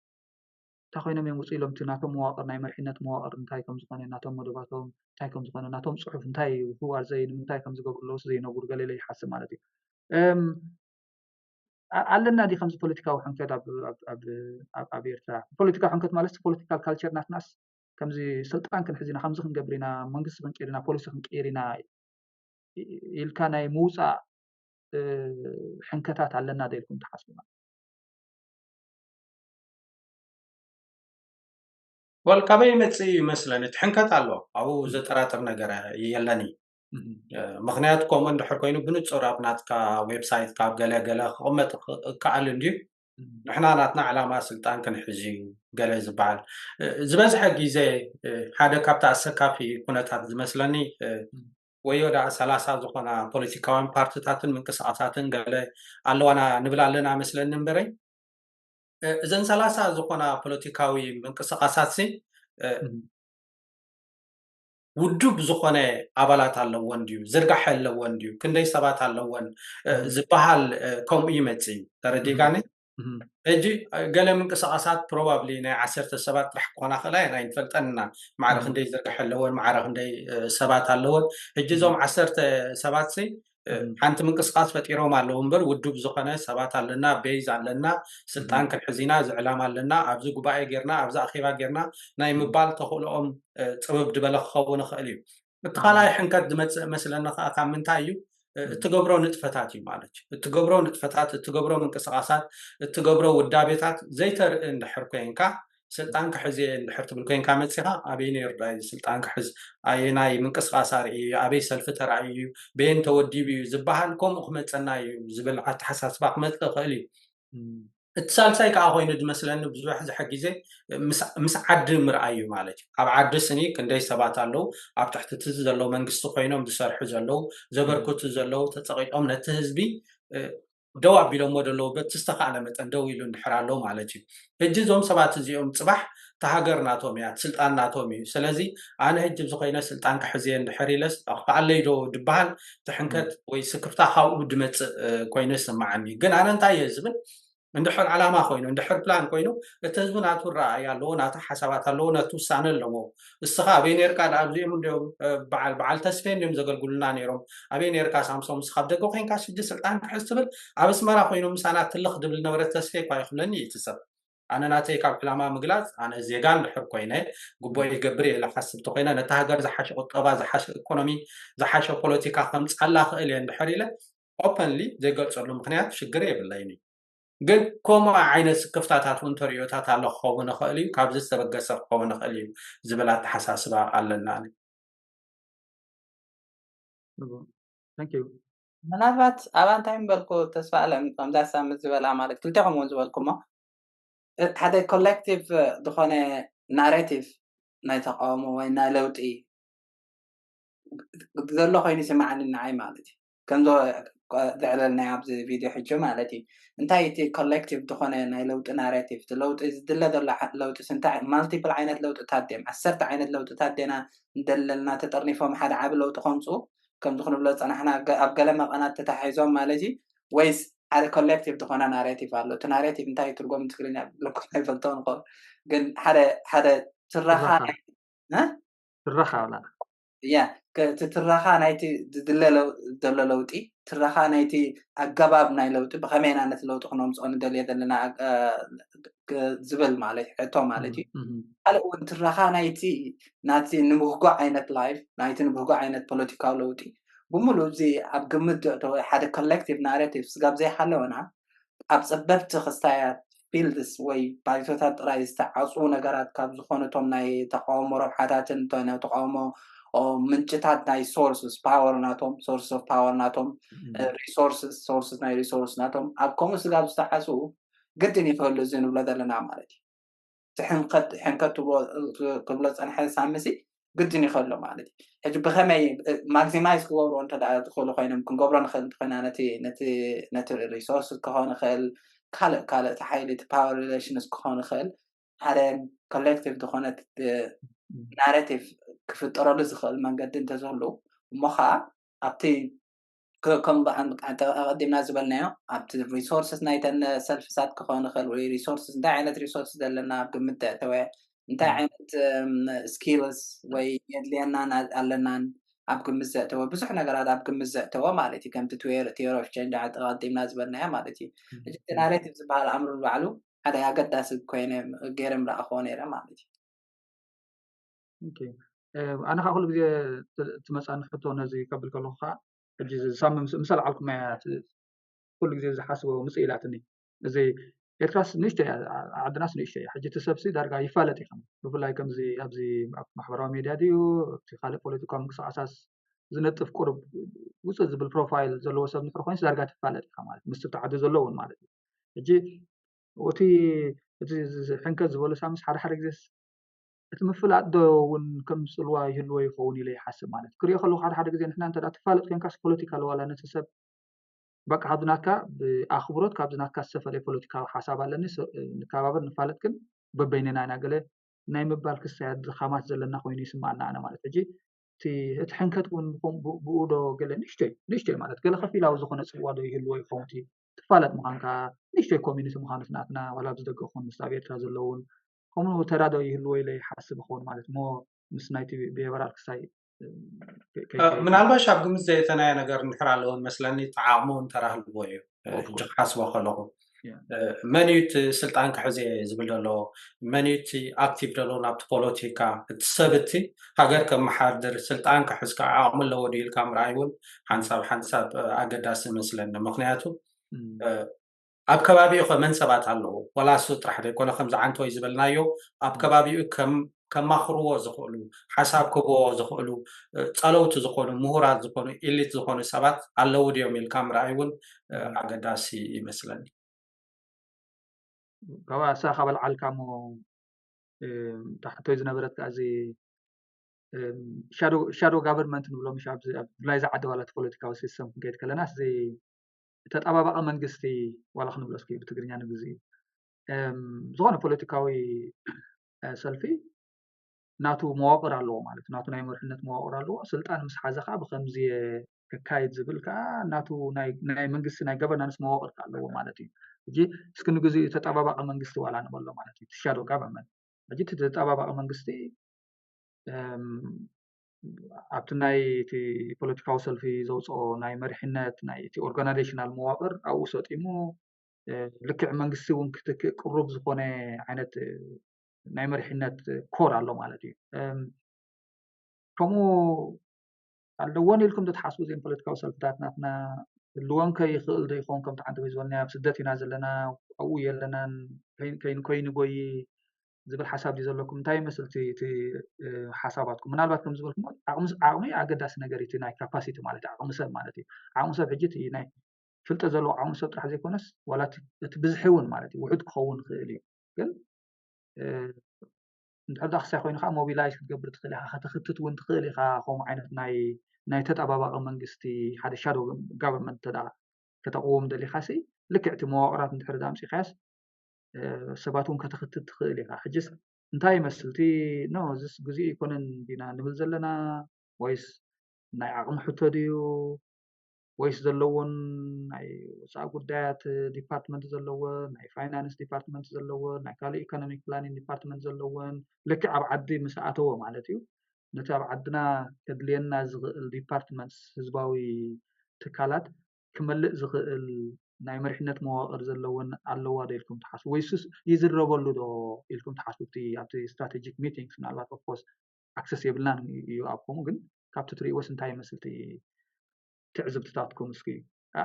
እንታይ ኮይኖም እዮም ውፅእ ኢሎም እቲ ናቶም መዋቅር ናይ መርሒነት መዋቅር እንታይ ከም ዝኾነ ናቶም መደባቶም እንታይ ከም ዝኾነ ናቶም ፅሑፍ እንታይ እዩ ህዋር ዘይ ንምንታይ ከም ዝገብሩ ኣለውስ ዘይነግሩ ገለለ ይሓስብ ማለት እዩ። ኣለና ዲ ከምዚ ፖለቲካዊ ሕንከት ኣብ ኤርትራ? ፖለቲካዊ ሕንከት ማለት ፖለቲካል ካልቸር ናትናስ ከምዚ ስልጣን ክንሕዝ ኢና ከምዚ ክንገብር ኢና መንግስቲ ክንቅይር ኢና ፖሊሲ ክንቅይር ኢና ኢልካ ናይ ምውፃእ ሕንከታት ኣለና ዶ ኢልኩም ትሓስቡ? ወል ካበይ ይመፅእ እዩ ይመስለኒ እቲ ሕንከት ኣሎ ኣብኡ ዘጠራጥር ነገር የለን እዩ። ምክንያቱ ከምኡ እንድሕር ኮይኑ ብንፁር ኣብ ናትካ ዌብሳይትካ ኣብ ገለ ገለ ክቕመጥ እከኣል እንድዩ። ንሕና ናትና ዕላማ ስልጣን ክንሕዝ እዩ ገለ ዝበሃል ዝበዝሐ ግዜ ሓደ ካብቲ ኣሰካፊ ኩነታት ዝመስለኒ ወዮ ደኣ ሰላሳ ዝኾና ፖለቲካውያን ፓርትታትን ምንቅስቃሳትን ገለ ኣለዋና ንብል ኣለና መስለኒ እምበረይ እዘን ሰላሳ ዝኾና ፖለቲካዊ ምንቅስቃሳት ውዱብ ዝኾነ ኣባላት ኣለዎን ድዩ ዝርጋሐ ኣለዎን ድዩ ክንደይ ሰባት ኣለዎን ዝበሃል ከምኡ ይመፅ እዩ ተረዲጋኒ። ሕጂ ገለ ምንቅስቃሳት ፕሮባብሊ ናይ ዓሰርተ ሰባት ጥራሕ ክኾና ክእላ ኢና ይንፈልጠን ኢና ማዕረ ክንደይ ዝርጋሐ ኣለወን ማዕረ ክንደይ ሰባት ኣለወን። ሕጂ እዞም ዓሰርተ ሰባት ሓንቲ ምንቅስቃስ ፈጢሮም ኣለዉ እምበር ውዱብ ዝኾነ ሰባት ኣለና ቤዝ ኣለና ስልጣን ክንሕዝ ኢና ዝዕላማ ኣለና ኣብዚ ጉባኤ ጌርና ኣብዚ ኣኼባ ጌርና ናይ ምባል ተኽእልኦም ፅብብ ዝበለ ክኸውን ይኽእል እዩ። እቲ ካልኣይ ሕንከት ዝመፅእ መስለኒ ከዓ ካብ ምንታይ እዩ እትገብሮ ንጥፈታት እዩ ማለት እዩ እትገብሮ ንጥፈታት እትገብሮ ምንቅስቃሳት እትገብሮ ውዳቤታት ዘይተርኢ እንድሕር ኮይንካ ስልጣን ክሕዝ እየ እንድሕር ትብል ኮይንካ መፂኻ ኣበይ ነይሩ ዳ ስልጣን ክሕዝ ኣየናይ ምንቅስቃስ ኣርኢ ኣበይ ሰልፊ ተራእዩ እዩ በየን ተወዲቡ እዩ ዝበሃል ከምኡ ክመፀና እዩ ዝብል ኣተሓሳስባ ክመፅእ ይኽእል እዩ። እቲ ሳልሳይ ከዓ ኮይኑ ዝመስለኒ ብዙሕ ዝሐ ግዜ ምስ ዓዲ ምርኣይ እዩ ማለት እዩ ኣብ ዓዲ ስኒ ክንደይ ሰባት ኣለዉ ኣብ ትሕቲ እቲ ዘሎ መንግስቲ ኮይኖም ዝሰርሑ ዘለዉ ዘበርክቱ ዘለዉ ተፀቂጦም ነቲ ህዝቢ ደው ኣቢሎሞ ዘለዉ በቲ ዝተካእለ መጠን ደው ኢሉ እንድሕር ኣሎ ማለት እዩ። ሕጂ እዞም ሰባት እዚኦም ፅባሕ ተሃገር ናቶም እያ ስልጣን ናቶም እዩ ስለዚ ኣነ ሕጂ ብዝኮይነ ስልጣን ክሕዝየ እንድሕር ኢለስ ክኣለይ ዶ ድበሃል ትሕንከት ወይ ስክፍታ ካብኡ ድመፅእ ኮይኑ ይስማዓኒ ግን ኣነ እንታይ እየ ዝብል እንድሕር ዓላማ ኮይኑ እንድሕር ፕላን ኮይኑ እቲ ህዝቢ ናቱ ረኣይ ኣለዎ ናቱ ሓሳባት ኣለዎ ናቱ ውሳነ ኣለዎ። እስኻ ኣበይ ነርካ ኣብዚኦም እንዲም በዓል በዓል ተስፌ እንዲም ዘገልግሉና ነይሮም ኣበይ ነርካ ሳምሶም እስኻ ኣብ ደገ ኮይንካ ሽጂ ስልጣን ክሕዝ ትብል ኣብ ኣስመራ ኮይኑ ምሳና ትልኽ ድብል ነበረ ተስፌ እኳ ይኽብለኒ እዩ እቲ ሰብ ኣነ ናተይ ካብ ዕላማ ምግላፅ ኣነ ዜጋ እንድሕር ኮይነ ጉቦ ይገብር እየ ኢለ ሓስብ ተኮይነ ነቲ ሃገር ዝሓሸ ቁጠባ ዝሓሸ ኢኮኖሚ ዝሓሸ ፖለቲካ ከምፅኣላ ክእል እየ እንድሕር ኢለ ኦፐንሊ ዘይገልፀሉ ምክንያት ሽግር የብለይን እዩ። ግን ከምኡ ዓይነት ስክፍታታት እውን ተሪኦታት ኣሎ ክኸውን ይኽእል እዩ ካብዚ ዝተበገሰ ክኸውን ይኽእል እዩ ዝብል ኣተሓሳስባ ኣለና። Thank you. ምናልባት ኣብ ኣንታይ ምበልኩ ተስፋ ኣለም ከምዛ ሳምንት ዝበላ ማለት ክልቴኹም እውን ዝበልኩሞ ሓደ ኮሌክቲቭ ዝኾነ ናሬቲቭ ናይ ተቃውሞ ወይ ናይ ለውጢ ዘሎ ኮይኑ ይስምዓኒ ንዓይ ማለት እዩ። ከም ዘዕለልናዮ ኣብዚ ቪድዮ ሕጂ ማለት እዩ። እንታይ እቲ ኮሌክቲቭ ዝኾነ ናይ ለውጢ ናሬቲቭ እቲ ለውጢ ዝድለ ዘሎ ለውጢ እንታይ ማልቲፕል ዓይነት ለውጥታት ድዮም ዓሰርተ ዓይነት ለውጥታት ዴና እንደለና ተጠርኒፎም ሓደ ዓቢ ለውጢ ከምፅኡ ከምዚ ክንብሎ ዝፀናሕና ኣብ ገለ መቐናት ተታሒዞም ማለት እዩ ወይስ ሓደ ኮሌክቲቭ ዝኾነ ናሬቲቭ ኣሎ? እቲ ናሬቲቭ እንታይ ትርጎም ትግርኛ ብለኩም ኣይፈልጦ ንኸውን ግን ሓደ ሓደ ትረኻ ትረኻ ናይ እ? ትረኻ ብላ እያ ከ- እቲ ትረኻ ናይቲ ዝድለ ለው- ዘሎ ለውጢ ትረኻ ናይቲ ኣገባብ ናይ ለውጢ ብኸመይ ኢና ነቲ ለውጢ ክነምፅኦ ንደልዮ ዘለና ኣግ- እ፣ ክ- ዝብል ማለት እዩ ሕቶ ማለት እዩ። እም፣ ካልእ እውን ትረኻ ናይቲ ናቲ ንብህጎ ዓይነት ላይፍ ናይቲ ንብህጎ ዓይነት ፖለቲካዊ ለውጢ ብምሉእ እዚ ኣብ ግምት ዘእተወ ሓደ ኮሌክቲቭ ናሬቲቭ ስጋብ ዘይሃለወና ኣብ ጸበብቲ ክስታያት ፊልድስ ወይ ባይቶታት ጥራይ ዝተዓጽዉ ነገራት ካብ ዝኾኑ እቶም ናይ ተቃውሞ ረብሓታትን እቶ ናይ ተቃውሞ ኦ፣ ምንጭታት ናይ ሶርስስ ፓወር ናቶም ሶርስ ኦፍ ፓወር ናቶም ሪሶርስስ ሶርስስ ናይ ሪሶርስ ናቶም ኣብ ከምኡ ስጋብ ዝተዓጽዉ ግድን ይክህሉ እዚ ንብሎ ዘለና ማለት እዩ። እቲ ሕንከት ሕንከት ትብሎ ክብሎ ዝፀንሐ ሳምሲ ግድን ይኸሎ ማለት እዩ። ሕጂ ብኸመይ ማክሲማይዝ ክገብርዎ እንተ ደኣ ዝኽእሉ ኮይኖም ክንገብሮ ንኽእል እንተኮይና ነቲ ነቲ ነቲ ሪሶርስ ክኸውን ይኽእል ካልእ ካልእ እቲ ሓይሊ እቲ ፓወር ሪሌሽንስ ክኸውን ይኽእል ሓደ ኮሌክቲቭ ዝኾነ ናሬቲቭ ክፍጠረሉ ዝኽእል መንገዲ እንተዝህሉ እሞ ከዓ ኣብቲ ከም ኣቐዲምና ዝበልናዮ ኣብቲ resources ናይተን ሰልፍታት ክኸውን ይኽእል ወይ resources እንታይ ዓይነት resources ዘለና ኣብ ግምት ዘእተወ እንታይ ዓይነት skills ወይ የድልየናን ኣለናን ኣብ ግምት ዘእተወ ብዙሕ ነገራት ኣብ ግምት ዘእተወ ማለት እዩ። ከምቲ theory of change ኣቐዲምና ዝበልናዮ ማለት እዩ። እቲ narrative ዝበሃል ኣምር ባዕሉ ሓደ ኣገዳሲ ኮይነ ገይረ ምረኣኽዎ ነይረ ማለት እዩ። ኣነ ከዓ ኩሉ ግዜ ትመፃኒ ሕቶ ነዚ ከብል ከለኩ ከዓ ሕጂ ሳሚ ምስ ኣልዓልኩማያ ኩሉ ግዜ ዝሓስቦ ምፅእ ኢላትኒ። እዚ ኤርትራስ ንእሽተይ ዓድናስ ንእሽተይ እያ። ሕጂ እቲ ሰብሲ ዳርጋ ይፋለጥ ኢኹም። ብፍላይ ከምዚ ኣብዚ ኣብ ማሕበራዊ ሜድያ ድዩ እቲ ካልእ ፖለቲካዊ ምንቅስቃሳት ዝነጥፍ ቁሩብ ውፅእ ዝብል ፕሮፋይል ዘለዎ ሰብ ንሕር ኮይንስ ዳርጋ ትፋለጥ ኢኻ ማለት ምስ እቲ ዓዲ ዘሎ እውን ማለት እዩ። ሕጂ እቲ እቲ ሕንከት ዝበሉ ሳምስ ሓደ ሓደ ግዜስ እቲ ምፍላጥ ዶ እውን ከም ፅልዋ ይህልዎ ይኸውን ኢለ ይሓስብ ማለት ክሪኦ ከለኩ ሓደ ሓደ ግዜ ንሕና እንተ ትፋለጥ ኮንካስ ፖለቲካ ለዋላ ነቲ ሰብ በቃ ካብዚ ናትካ ብኣኽብሮት ካብዚ ናትካ ዝተፈለየ ፖለቲካዊ ሓሳብ ኣለኒ ንከባበር ንፋለጥ ግን በበይንና ኢና ገለ ናይ ምባል ክሳያት ድኻማት ዘለና ኮይኑ ይስማዓና ኣነ ማለት ሕጂ እቲ ሕንከት እውን ብኡ ዶ ገለ ንእሽተይ ንእሽተይ ማለት ገለ ከፊላዊ ዝኾነ ፅልዋ ዶ ይህልዎ ይኸውን ትፋለጥ ምዃንካ ንእሽተይ ኮሚኒቲ ምዃኑ ናትና ዋላ ኣብዚ ደገ ኹን ምስ ኣብ ኤርትራ ዘለውን ከምኡ ተራ ዶ ይህልዎ ኢለ ይሓስብ ይኸውን ማለት ሞ ምስ ናይቲ ብሄበራል ክሳይ ምናልባሽ ኣብ ግምት ዘየተናዮ ነገር እንድሕር ኣለዎ መስለኒ ተዓቕሙ እንተራህልዎ እዩ ሕጂ ክሓስቦ ከለኹ መን እዩ እቲ ስልጣን ክሕዝ እየ ዝብል ዘሎ መን እዩ እቲ ኣክቲቭ ዘሎ ናብቲ ፖለቲካ እቲ ሰብ እቲ ሃገር ከመሓድር ስልጣን ክሕዝ ከዓ ዓቕሚ ኣለዎ ድዩ ኢልካ ምርኣይ እውን ሓንሳብ ሓንሳብ ኣገዳሲ ይመስለኒ ምክንያቱ ኣብ ከባቢኡ ከ መን ሰባት ኣለዉ ዋላ እሱ ጥራሕ ዘይኮነ ከምዚ ዓንተወይ ዝበልናዮ ኣብ ከባቢኡ ከማኽርዎ ዝኽእሉ ሓሳብ ክህብዎ ዝኽእሉ ፀለውቲ ዝኾኑ ምሁራት ዝኾኑ ኢሊት ዝኾኑ ሰባት ኣለዉ ድዮም ኢልካ ምርኣይ እውን ኣገዳሲ ይመስለኒ ካብኣ እሳ ካብ ኣልዓልካ ሞ ታሕቶይ ዝነበረት ከዚ shadow government ንብሎ ምሽ ኣብዚ ብፍላይ ዝዓዲ ዋላ እቲ ፖለቲካዊ ሲስተም ክንከይድ ከለና እዚ ተጣባባቂ መንግስቲ ዋላ ክንብሎ እስኪ ብትግርኛ ንግዚ እዩ ዝኾነ ፖለቲካዊ ሰልፊ ናቱ መዋቅር ኣለዎ ማለት ናቱ ናይ መርሕነት መዋቅር ኣለዎ ስልጣን ምስ ሓዘ ከዓ ብከምዚ ክካየድ ዝብል ከዓ ናቱ ናይ መንግስቲ ናይ ገቨርናንስ መዋቅር ኣለዎ ማለት እዩ ሕጂ እስኪ ንግዚ ተጣባባቂ መንግስቲ ዋላ ንበሎ ማለት እዩ shadow government ሕጂ ተጣባባቂ መንግስቲ ኣብቲ ናይ እቲ ፖለቲካዊ ሰልፊ ዘውፅኦ ናይ መሪሕነት ናይ እቲ organizational መዋቅር ኣብኡ ሰጢሙ ልክዕ መንግስቲ እውን ክትክእ ቅሩብ ዝኾነ ዓይነት ናይ መሪሕነት core ኣሎ ማለት እዩ ከምኡ ኣለዎን ኢልኩም ትሓስቡ እዚኦም ፖለቲካዊ ሰልፍታት ናትና ህልወን ከይኽእል ዶ ይኸውን ከምቲ ዓንተ ዝበልና ኣብ ስደት ኢና ዘለና ኣብኡ የለናን ከይንጎይ ዝብል ሓሳብ ዩ ዘለኩም እንታይ ይመስል እቲ ሓሳባትኩም ምናልባት ከም ዝበልኩም ዓቕሚ ኣገዳሲ ነገር እቲ ናይ capacity ማለት ዓቕሚ ሰብ ማለት እዩ ዓቕሚ ሰብ ሕጂ ናይ ፍልጠት ዘለዎ ዓቕሚ ሰብ ጥራሕ ዘይኮነስ ዋላ እቲ ብዝሒ እውን ማለት እዩ ውሑድ ክኸውን ይኽእል እዩ ግን እንድሕር ዳ ክሳይ ኮይኑ ከዓ mobilize ክትገብር ትኽእል ኢኻ ከተኽትት እውን ትኽእል ኢኻ ከምኡ ዓይነት ናይ ናይ ተጠባባቂ መንግስቲ ሓደ shadow government ተዳ ከተቕውም ደሊኻ ሲ ልክዕ እቲ መዋቕራት እንድሕር ዳ ኣምፂኻያስ ሰባት እውን ከተኽትት ትኽእል ኢኻ ሕጅስ እንታይ ይመስል እቲ no እዚስ ግዜኡ ኣይኮነን ዲና ንብል ዘለና ወይስ ናይ ዓቕሚ ሕቶ ድዩ ወይስ ዘለዎን ናይ ወፃኢ ጉዳያት ዲፓርትመንት ዘለዎን ናይ finance department ዘለዎን ናይ ካልእ economic planning department ዘለዎን ልክዕ ኣብ ዓዲ ምስ ኣተዎ ማለት እዩ ነቲ ኣብ ዓድና ከድልየና ዝኽእል departments ህዝባዊ ትካላት ክመልእ ዝኽእል ናይ መሪሕነት መዋቕር ዘለወን ኣለዋ ዶ ኢልኩም ትሓስቡ ወይስ ይዝረበሉ ዶ ኢልኩም ትሓስቡ ኣብቲ strategic meetings ምናልባት of course access የብልናን እዩ ኣብ ከምኡ ግን ካብቲ ትሪእዎስ እንታይ ይመስል ትዕዝብትታትኩም እስኪ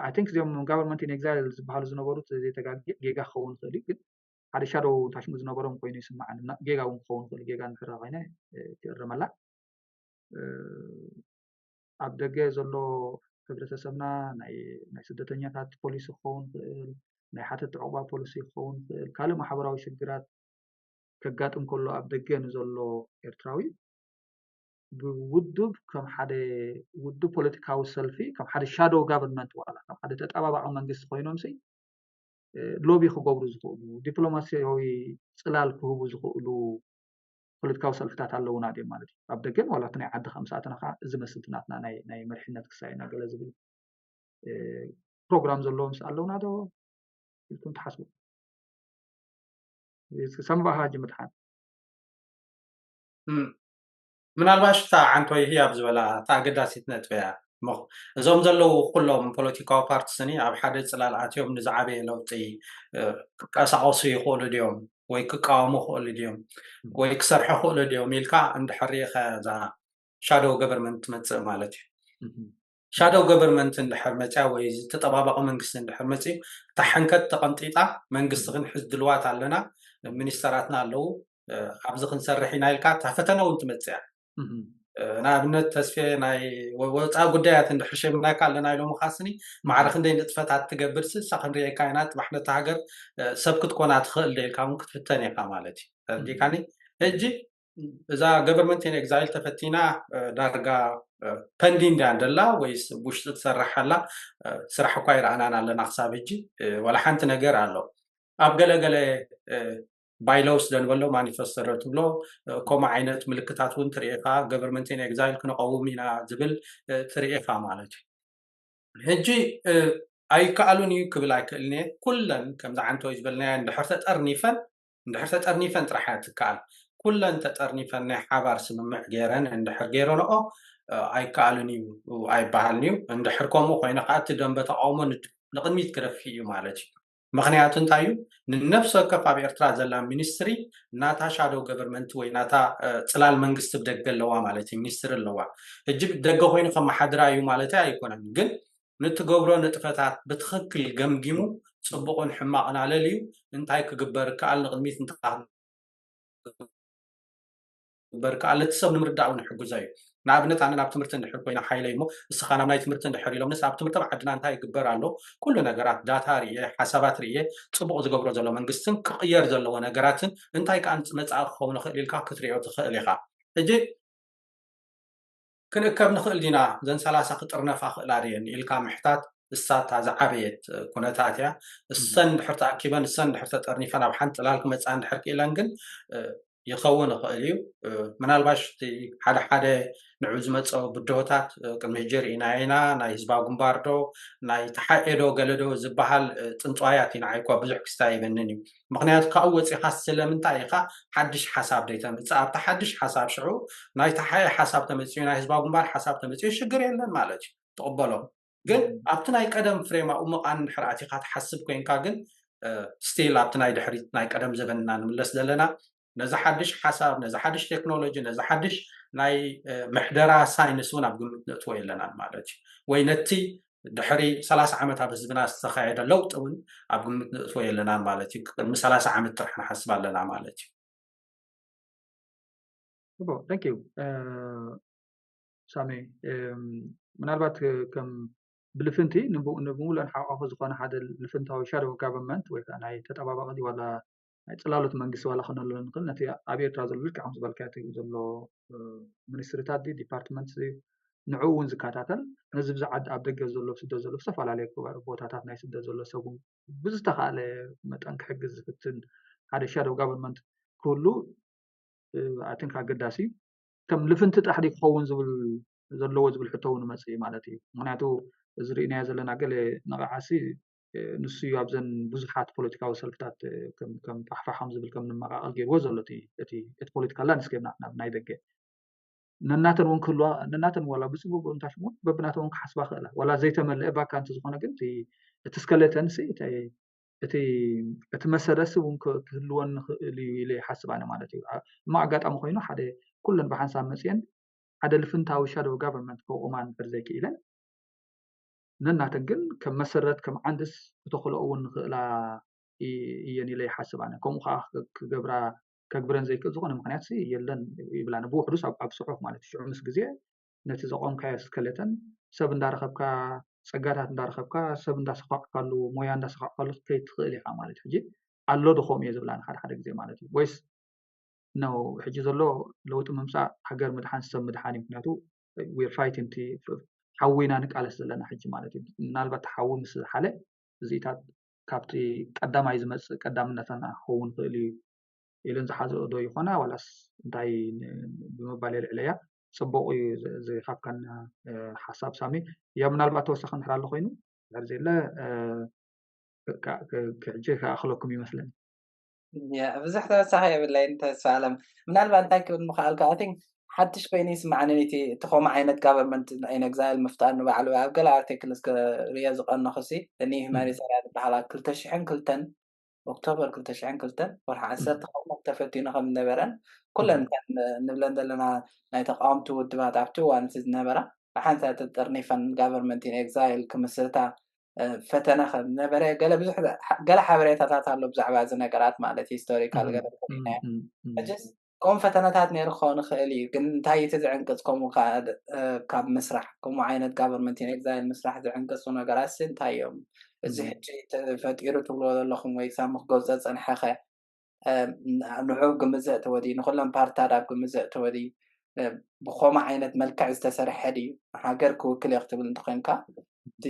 I think እዚኦም government in exile ዝበሃሉ ዝነበሩት ዘይተጋጊ ጌጋ ክኸውን ይኽእል እዩ ግን ሓደ shadow ታሽሙ ዝነበሮም ኮይኑ ይስማዓኒ ጌጋ እውን ክኸውን ይኽእል ጌጋ እንድሕር ኮይነ ክእረመላ ኣብ ደገ ዘሎ ሕብረተሰብና ናይ ስደተኛታት ፖሊሲ ክኸውን ይኽእል ናይ ሓተት ዕቑባ ፖሊሲ ክኸውን ይኽእል ካልእ ማሕበራዊ ሽግራት ከጋጥም ከሎ ኣብ ደገ ንዘሎ ኤርትራዊ ብውድብ ከም ሓደ ውድብ ፖለቲካዊ ሰልፊ ከም ሓደ shadow government ዋላ ከም ሓደ ተጠባባቂ መንግስቲ ኮይኖም ሲ ሎቢ ክገብሩ ዝኽእሉ ዲፕሎማሲያዊ ፅላል ክህቡ ዝኽእሉ ፖለቲካዊ ሰልፍታት ኣለውና ድዮም ማለት እዩ። ኣብ ደገን ዋላ እቲ ናይ ዓዲ ከም ሰኣተና ከዓ እዚ መስልቲ ናትና ናይ ናይ መሪሕነት ክሳየና ገለ ዝብል እ፣ ፕሮግራም ዘለዎም ኣለውና ዶ ኢልኩም ትሓስቡ? ሰምባሃ ጅምድሓን ምናልባሽ እታ ዓንቶይ ህያብ ዝበላ እታ ኣገዳሲት ነጥቢ እያ። እዞም ዘለዉ ኩሎም ፖለቲካዊ ፓርቲ ስኒ ኣብ ሓደ ፅላል ኣትዮም ንዝዓበየ ለውጢ ክቀሳቀሱ ይኽእሉ ድዮም ወይ ክቃወሙ ይኽእሉ ድዮም ወይ ክሰርሑ ይኽእሉ ድዮም ኢልካ እንድሕር ሪኢኻ እዛ ሻዶው ገቨርንመንት ትመፅእ ማለት እዩ። ሻዶው ገቨርንመንት እንድሕር መፅያ ወይ ተጠባባቂ መንግስቲ እንድሕር መፅዩ እታ ሕንከት ተቐንጢጣ መንግስቲ ክንሕዝ ድልዋት ኣለና፣ ሚኒስተራትና ኣለዉ፣ ኣብዚ ክንሰርሕ ኢና ኢልካ እታ ፈተነ እውን ትመፅያ። ንኣብነት ተስፌ ናይ ወፃኢ ጉዳያት እንድሕር ሸሚናካ ኣለና ኢሎም ካስኒ ማዕረ ክንደይ ንጥፈታት ትገብር ሲ እሳ ክንሪኤካ ኢና ፅባሕ ነታ ሃገር ሰብ ክትኮና ትኽእል ደ ኢልካ እውን ክትፍተን ኢኻ ማለት እዩ። ተረዲካኒ? ሕጂ እዛ ገቨርንመንት ኤግዛይል ተፈቲና ዳርጋ ፐንዲንግ ድያ እንደላ ወይስ ውሽጢ ትሰርሕ ኣላ? ስራሕ እኳ ይረኣናን ኣለና ክሳብ ሕጂ ወላ ሓንቲ ነገር ኣሎ። ኣብ ገለገለ ባይሎውስ ደንበሎ ማኒፈስቶ ዶ ትብሎ ከምኡ ዓይነት ምልክታት እውን ትርኢ ኢኻ። ገቨርንመንት ኤግዛይል ክነቐውም ኢና ዝብል ትርኢ ኢኻ ማለት እዩ። ሕጂ ኣይከኣሉን እዩ ክብል ኣይክእልን እየ። ኩለን ከምዚ ዓንተወይ ዝበልናዮ እንድሕር ተጠርኒፈን እንድሕር ተጠርኒፈን ጥራሕ እያ ትከኣል። ኩለን ተጠርኒፈን ናይ ሓባር ስምምዕ ገይረን እንድሕር ገይረንኦ ኣይከኣሉን እዩ ኣይበሃልን እዩ። እንድሕር ከምኡ ኮይኑ ከዓ እቲ ደንበ ተቃውሞ ንቅድሚት ክደፊእ እዩ ማለት እዩ። ምክንያቱ እንታይ እዩ? ንነፍሲ ወከፍ ኣብ ኤርትራ ዘላ ሚኒስትሪ ናታ ሻዶው ገቨርንመንት ወይ ናታ ፅላል መንግስቲ ብደገ ኣለዋ ማለት እዩ። ሚኒስትሪ ኣለዋ። ሕጂ ብደገ ኮይኑ ከመሓድራ እዩ ማለት ኣይኮነን፣ ግን ንትገብሮ ንጥፈታት ብትኽክል ገምጊሙ ፅቡቕን ሕማቕን ኣለልዩ እንታይ ክግበር ከኣል ንቅድሚት እንታይ ግበር ከኣል ነቲ ሰብ ንምርዳእ እውን ይሕግዞ እዩ። ንኣብነት ኣነ ናብ ትምህርቲ እንድሕር ኮይነ ሓይለይ እሞ እስኻ ናብ ናይ ትምህርቲ እንድሕር ኢሎም ንስ ኣብ ትምህርቲ ኣብ ዓድና እንታይ ይግበር ኣሎ ኩሉ ነገራት ዳታ ርእየ ሓሳባት ርእየ ፅቡቕ ዝገብሮ ዘሎ መንግስትን ክቕየር ዘለዎ ነገራትን እንታይ ከዓ መፃኢ ክኸውን ይኽእል ኢልካ ክትሪኦ ትኽእል ኢኻ። ሕጂ ክንእከብ ንኽእል ዲና እዘን ሰላሳ ክጥርነፋ ክእላ ድየን ኢልካ ምሕታት እሳ እታ ዝዓበየት ኩነታት እያ። እሰን ድሕር ተኣኪበን እሰን ድሕር ተጠርኒፈን ኣብ ሓንቲ ጥላል ክመፃ እንድሕር ክኢለን ግን ይኸውን ይኽእል እዩ። ምናልባሽ እቲ ሓደ ሓደ ንዑ ዝመፀ ብድሆታት ቅድሚ ሕጂ ርኢናዮ ኢና። ናይ ህዝባዊ ግንባር ዶ ናይ ተሓኤ ዶ ገለ ዶ ዝበሃል ፅንፅዋያት ኢና ዓይኳ ብዙሕ ክስታይ ይበንን እዩ። ምክንያቱ ካብኡ ወፂኻ ስለምንታይ ኢኻ ሓድሽ ሓሳብ ደይተምፅእ ኣብቲ ሓድሽ ሓሳብ ሽዑ ናይ ተሓኤ ሓሳብ ተመፅኡ ናይ ህዝባዊ ግንባር ሓሳብ ተመፅኡ ሽግር የለን ማለት እዩ። ትቕበሎ ግን ኣብቲ ናይ ቀደም ፍሬም ኣብኡ ምቓን እንድሕር ኣቲኻ ትሓስብ ኮይንካ ግን ስቲል ኣብቲ ናይ ድሕሪት ናይ ቀደም ዘበንና ንምለስ ዘለና ነዚ ሓድሽ ሓሳብ ነዚ ሓድሽ ቴክኖሎጂ ነዚ ሓድሽ ናይ ምሕደራ ሳይንስ እውን ኣብ ግምት ንእትዎ የለናን ማለት እዩ። ወይ ነቲ ድሕሪ ሰላሳ ዓመት ኣብ ህዝብና ዝተኻየደ ለውጢ እውን ኣብ ግምት ንእትዎ የለናን ማለት እዩ። ቅድሚ ሰላሳ ዓመት ጥራሕ ንሓስብ ኣለና ማለት እዩ። Thank you ሳሚ። ምናልባት ከም ብልፍንቲ ንብምሉእን ሓቋፉ ዝኾነ ሓደ ልፍንታዊ ሻዶው ጋቨርንመንት ወይ ከዓ ናይ ተጠባባቂ ዋላ ናይ ፅላሎት መንግስቲ ዋላ ክንህሉ ንኽእል ነቲ ኣብ ኤርትራ ዘሎ ልክዕ ከም ዝበልካዮ ዘሎ ሚኒስትሪታት ዲፓርትመንት ንዕኡ እውን ዝከታተል ነዚ ብዛዕባ ኣብ ደገ ዘሎ ስደት ዘሎ ዝተፈላለዩ ቦታታት ናይ ስደት ዘሎ ሰብ ብዝተኻእለ መጠን ክሕግዝ ዝፍትን ሓደ ሻዶው ጋቨርንመንት ክህሉ ኣትን ኣገዳሲ ከም ልፍንቲ ጥራሕ ክኸውን ዝብል ዘለዎ ዝብል ሕቶ እውን መፅእ እዩ ማለት እዩ። ምክንያቱ እዚ ርኢናዮ ዘለና ገለ ነቃዓሲ ንሱ እዩ ኣብዘን ብዙሓት ፖለቲካዊ ሰልፍታት ከም ፋሕፋሕ ከም ዝብል ከም ንመቃቀል ገይርዎ ዘሎ እቲ ፖለቲካል ላንድስኬፕ ናብ ናይ ደገ ነናተን እውን ክህልዋ ነናተን ዋላ ብፅቡቅ ብእንታሽ እውን በብናተ እውን ክሓስባ ክእላ ዋላ ዘይተመልአ ባካ እንተዝኾነ ግን እቲ ስከሌተን እቲ መሰረሲ እውን ክህልወን ንኽእል እዩ ኢለ ይሓስብ ኣነ ማለት እዩ። እሞ ኣጋጣሚ ኮይኑ ሓደ ኩለን ብሓንሳብ መፅየን ሓደ ልፍንታዊ ሻዶው ጋቨርንመንት ከቁማ እንድሕር ዘይክኢለን ነናተን ግን ከም መሰረት ከም ዓንድስ ክተኽልኦ እውን ንኽእላ እየን ኢለ ይሓስብ ኣነ። ከምኡ ከዓ ክገብራ ከግብረን ዘይክእል ዝኾነ ምክንያት የለን ይብላ ብውሕዱስ ኣብ ፅሑፍ ማለት ሽዑ ምስ ግዜ ነቲ ዘቆምካዮ ስከለተን ሰብ እንዳረኸብካ ፀጋታት እንዳረኸብካ ሰብ እንዳሰኳዕካሉ ሞያ እንዳሰኳዕካሉ ክትከይድ ትኽእል ኢኻ ማለት እዩ። ሕጂ ኣሎ ዶ ከምኡ እየ ዝብላ ንሓደ ሓደ ግዜ ማለት እዩ ወይስ ነው ሕጂ ዘሎ ለውጢ ምምፃእ ሃገር ምድሓን ሰብ ምድሓን እዩ። ምክንያቱ ዊር ፋይቲንግ ሓዊና ንቃለስ ዘለና ሕጂ ማለት እዩ። ምናልባት ሓዊ ምስ ዝሓለ እዚታት ካብቲ ቀዳማይ ዝመፅእ ቀዳምነትና ክኸውን ይኽእል እዩ ኢለን ዝሓዘኦ ዶ ይኾና ዋላስ እንታይ ን- ብምባል የልዕለያ። ጽቡቕ እዩ ዝ- ዝሃብካና እ፣ ሓሳብ ሳሚ። ያ ምናልባት ተወሳኺ እንድሕር ኣሎ ኮይኑ ድሕር ዘለ እ፣ ካ- ክ- ክዕጂ ክኣኽለኩም ይመስለኒ። ያ፣ ብዙሕ ተወሳኺ የብለይን። ተስፋ ኣለም፣ ምናልባት እንታይ ክብል ምኽኣልካ፣ I think ሓድሽ ኮይኑ ይስማዓኒ እቲ እቲ ከምኡ ዓይነት government in exile ምፍጣር ንባዕሉ። ኣብ ገለ ኣርቲክል እስከ ሪኦ ዝቐነኹ ሲ እኒ እም፣ ሁማኒታርያ ዝበሃላ ክልተ ሽሕን ክልተን ኦክቶበር ክልተ ሽሕን ክልተን ወርሒ እም፣ ዓሰርተ ከምኡ ተፈቲኑ ከም ዝነበረን ኩለን እም፣ እተን ንብለን ዘለና ናይ ተቃወምቲ ውድባት ኣብቲ እዋን እቲ ዝነበራ ብሓንሳብ ተጠርኒፈን government in exile ክምስርታ እ፣ ፈተነ ከም ዝነበረ ገለ ብዙሕ ገለ ሓበሬታታት ኣሎ ብዛዕባ እዚ ነገራት ማለት ሂስቶሪካል እም፣ ገለ እም፣ ርኢናዮ። እም፣ እም፣ ሕጅስ ከምኡ ፈተነታት ነይሩ ክኸውን ይኽእል እዩ፣ ግን እንታይ እቲ ዝዕንቅፅ ከምኡ ከ- እ፣ ካብ ምስራሕ ከምኡ ዓይነት government in exile ምስራሕ ዝዕንቅፁ ነገራት ሲ እንታይ እዮም? እዚ እም፣ ሕጂ ተፈጢሩ ትብልዎ ዘለኹም ወይ ክሳብ ምክገብ ዝፀንሐኸ እ፣ ንዑ ግምት ዘእተወ ድዩ? ንኩለን ፓርትታት ኣብ ግምት ዘእተወ ድዩ? እ፣ ብኸምኡ ዓይነት መልክዕ ዝተሰርሐ ድዩ? ሃገር ክውክል እየ ክትብል እንተኾይንካ እቲ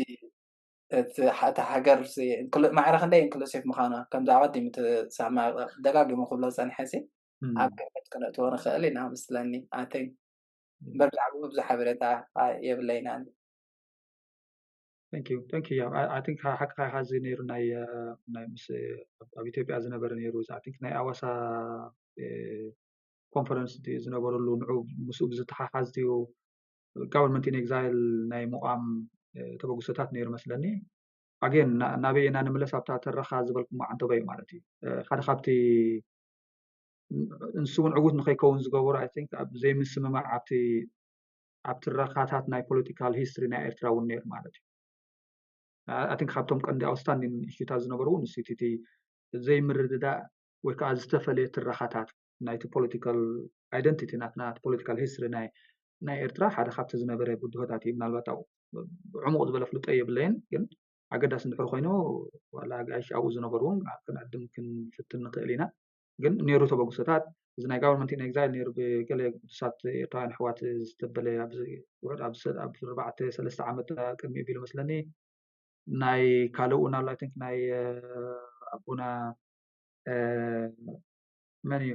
እቲ ሓ- እታ ሃገር ሲ- ኢንክሉ- ማዕረ ክንደይ ኢንክሉሲቭ ምዃና ከምዚ ኣቐዲሙ እቲ ሳማ ደጋጊሙ ክብሎ ዝፀንሐ ሲ ኣብ እም፣ ግምት ክነእትዎ ንኽእል ኢና መስለኒ። I think እም። እምበር ብዛዕባኡ ብዙሕ ሓበሬታ ኣ- የብለይን ኣነ። Thank you, thank you። Yeah, I, I think ሓ- ሓቅኻ ኢኻ። እዚ ነይሩ ናይ እ፣ ናይ ምስ ኣብ ኣብ ኢትዮጵያ ዝነበረ ነይሩ። እዚ I think ናይ ኣዋሳ እ፣ ኮንፈረንስ ድዩ ዝነበረሉ ንዑ ምስኡ ብዝተሓሓዝ ድዩ government in exile ናይ ምቋም እ፣ ተበግሶታት ነይሩ መስለኒ። ኣጌን ናበይ ኢና ንምለስ ኣብታ ተረኻ ዝበልኩሞ ዓንተበ እዩ ማለት እዩ። እ፣ ሓደ ካብቲ ንሱ እውን ዕዉት ንኸይከውን ዝገበሩ I think ኣብ ዘይምስምማዕ ኣብቲ ኣብ ትረኻታት ናይ ፖለቲካል ሂስትሪ ናይ ኤርትራ እውን ነይሩ ማለት እዩ። I think ካብቶም ቀንዲ ኣውትስታንዲንግ ኢሹታት ዝነበሩ እውን ንሱ እቲ ዘይምርድዳእ ወይ ከዓ ዝተፈለየ ትረኻታት ናይቲ ፖለቲካል ኣይደንቲቲ ናትና ፖለቲካል ሂስትሪ ናይ ናይ ኤርትራ ሓደ ካብቲ ዝነበረ ብድሆታት እዩ። ምናልባት ኣብኡ ዕሙቕ ዝበለ ፍልጦ የብለይን፣ ግን ኣገዳሲ እንድሕር ኮይኑ ዋላ ኣጋይሽ ኣብኡ ዝነበሩ እውን ክንዕድም ክንፍትን ንኽእል ኢና። ግን ነይሩ ተበግሶታት። እዚ ናይ government in exile ነይሩ ብገለ ግዱሳት ኤርትራውያን ኣሕዋት ዝተበለ ኣብዚ ውዕል ኣብ ሰ- ኣብ ኣርባዕተ ሰለስተ ዓመት ቅድሚ ቢሉ መስለኒ ናይ ካልእ እውን ኣሎ I think ናይ እ፣ ኣቦና እ፣ መን እዩ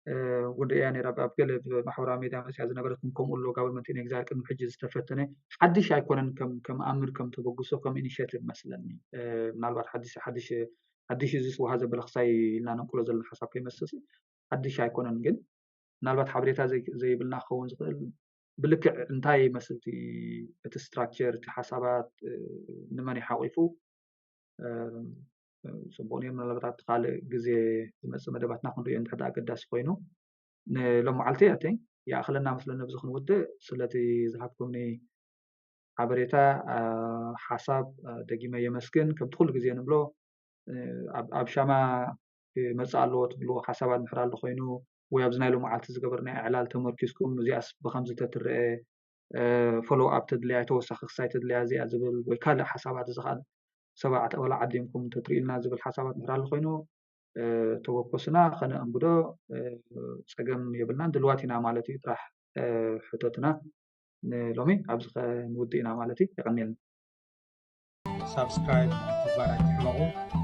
እ፣ ወዲ እያ ነይራ ኣብ ገለ ማሕበራዊ ሚድያ መፅያ ዝነበረት እውን ከምኡ ኣሎ government in exile ቅድሚ ሕጂ ዝተፈተነ ሓድሽ ኣይኮነን ከም ከም ኣምር ከም ተበግሶ ከም ኢኒሽቲቭ መስለኒ እ፣ ምናልባት ሓድሽ ሓድሽ ሓድሽ እዚ ስውሃ ዘበለ ክሳይ ኢልና ነንቅሎ ዘለና ሓሳብ ከይመስል ሓድሽ ኣይኮነን ግን ምናልባት ሓበሬታ ዘይ- ዘይብልና ክኸውን ዝኽእል ብልክዕ እንታይ ይመስል እቲ እቲ ስትራክቸር እቲ ሓሳባት እ፣ ንመን ይሓቂፉ እ፣ ጽቡቕ ነይሩ ምናልባት ኣብቲ ካልእ ግዜ ዝመጽእ መደባትና ክንሪኦ እንድሕር ኣገዳሲ ኮይኑ ንሎም መዓልቲ ኣተይ ይኣኽለና መስለኒ ኣብዚ ክንውድእ ስለቲ ዝሃብኩምኒ ሓበሬታ እ፣ ሓሳብ እ፣ ደጊመ የመስግን ከምቲ ኩሉ ግዜ ንብሎ እ፣ ኣብ ኣብ ሻማ ክመጽእ ኣለዎ ትብልዎ ሓሳባት እንድሕር ኣሎ ኮይኑ ወይ ኣብዚ ናይ ሎመዓልቲ ዝገበርናዮ ዕላል ተመርኪዝኩም እዚኣስ ብኸምዚ ተትረአ ፎሎ ኣፕ ተድልያ ተወሳኺ ክሳይ ተድልያ እዚኣ ዝብል ወይ ካልእ ሓሳባት እዚ ከዓ ሰባት ወላ ዓዲምኩም ተትርእዩልና ዝብል ሓሳባት እንድሕር ኣሎ ኮይኑ እ፣ ተወከሱና ከነእንግዶ እ፣ ፀገም የብልናን ድልዋት ኢና ማለት እዩ ጥራሕ እ፣ ሕቶትና ንሎሚ ኣብዚ ከንውድእ ኢና ማለት እዩ የቐኒልና ሳብስክራይብ ምግባር ኣይትሕመቑ